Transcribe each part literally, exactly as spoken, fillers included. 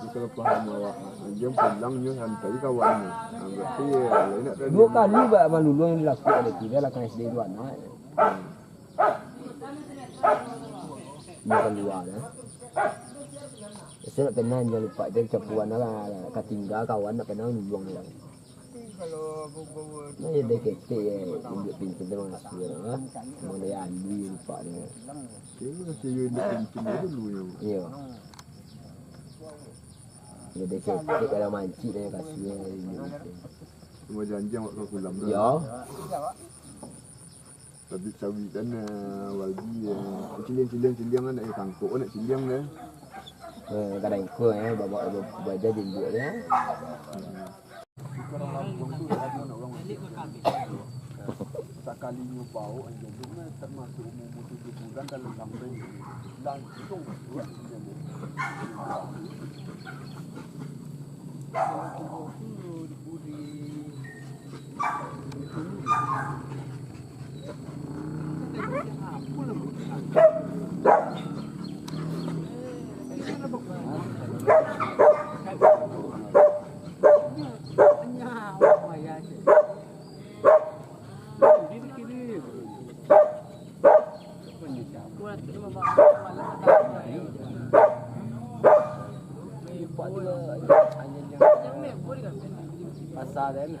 Kalau paham awak, anjiang pulang nyo santai kawan nyo. Nah, berarti yo, lain nak tadi. Duo kali bak maluluang dilakukan oleh tiga lah kan S D dua anak. Inyo kalua dah. Biaso nak pernah inyo lupa, jadi capuan lah, katingga kawan nak pernah nulung lah. Nah, yo, dek ketek yo, induak pintu tu mangasuah lah. Mulai alui lupa dia. Iyo, masih yo induak pintu dulu nyo. Iyo. Yo, dek ketek kalau mancik dah kasihan induak pintu. Cuma janji awak ka kulam tu. Iyo. Sabik-sabik kan, eh, Waldi, eh. Ciliang-ciliang-ciliang kan, eh, kangkok kan nak ciliang dah. Eh, kadang ikut, eh, babak, babak, babak jadi induak dia. Sakali nyo baok anjiang tu mah, termasuk umur-umur tujuah bulan dalam sampai langsung buat anjiang tu. Pasal den.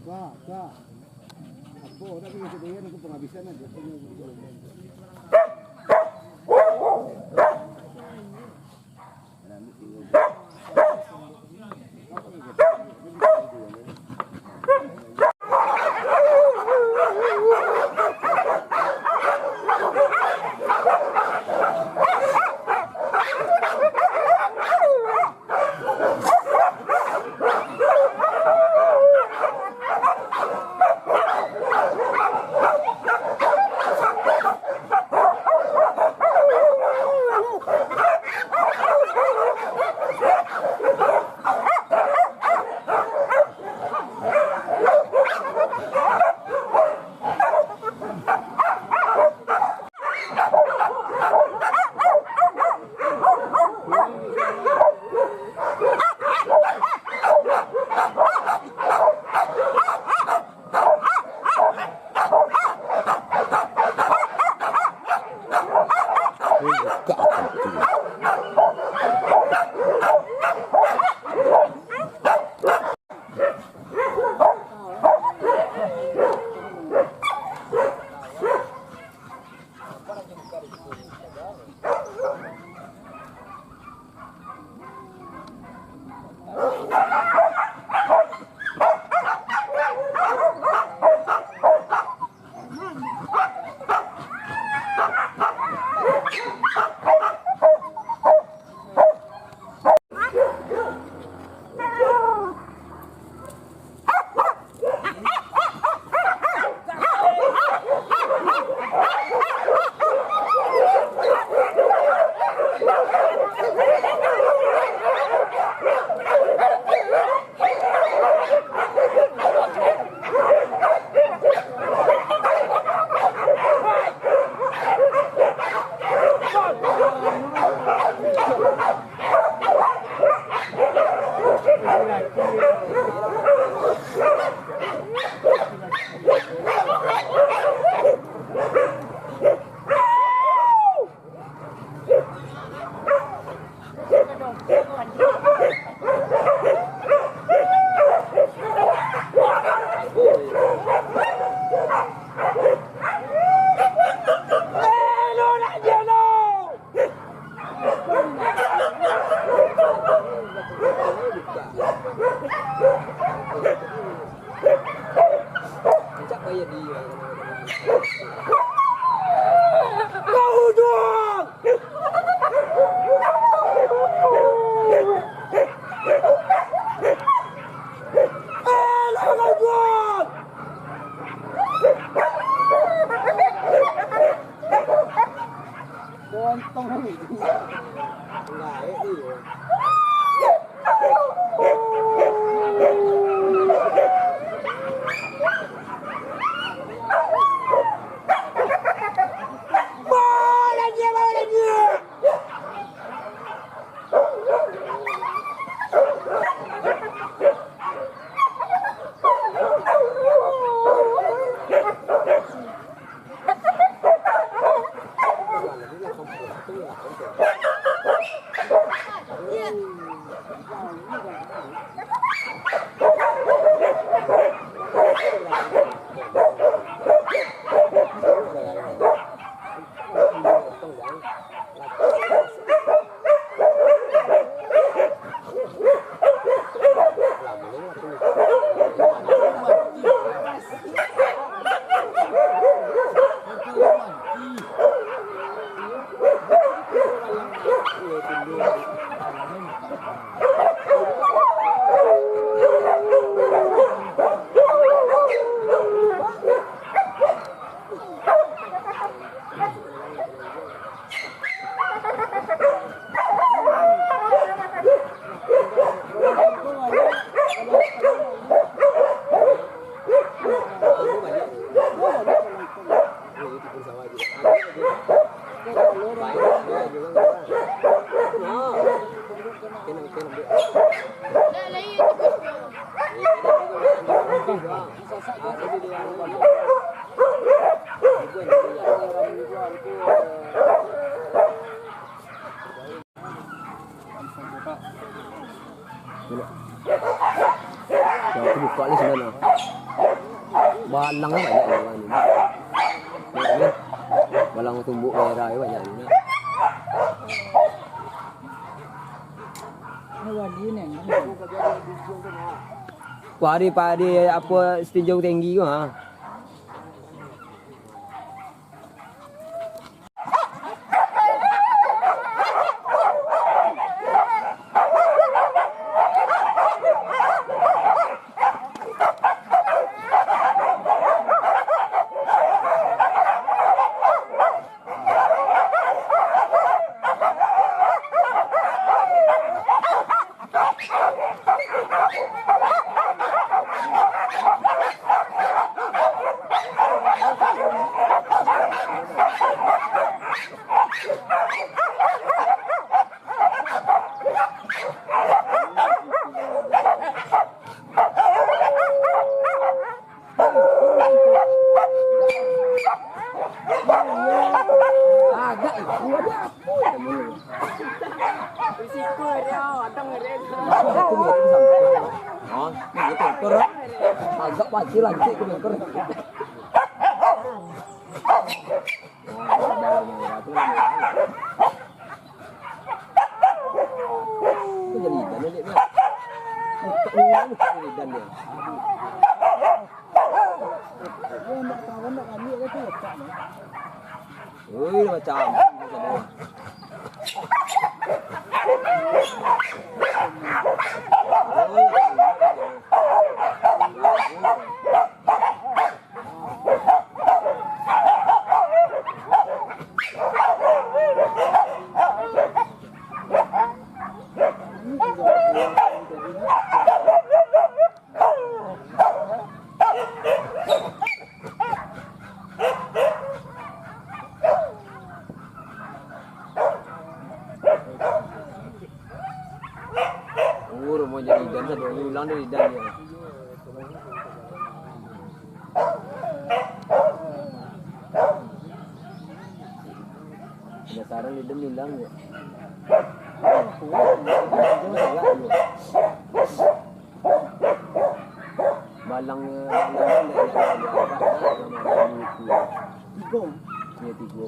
Wah, wah. Apo, tapi masih doyan aku penghabisan aja. Nah, tu buka ni sudah nah. Balang banyak ni, balang ni. Nah, ni. Balang tumbuk merah ni banyak ni, nah. Padi-padi apa setinjau tinggi tu, ha. Agak pasti lantik tu, bengkok. Itu jadi ikan, Dek, Dek. Buka dulu, buka dulu ikan dia. Oi, macam. Oh, rumah jadi idan, sado ulang dari idan dia. Penasaran lidah ni ulang je. Balang, eh, tigo. Ya, tigo.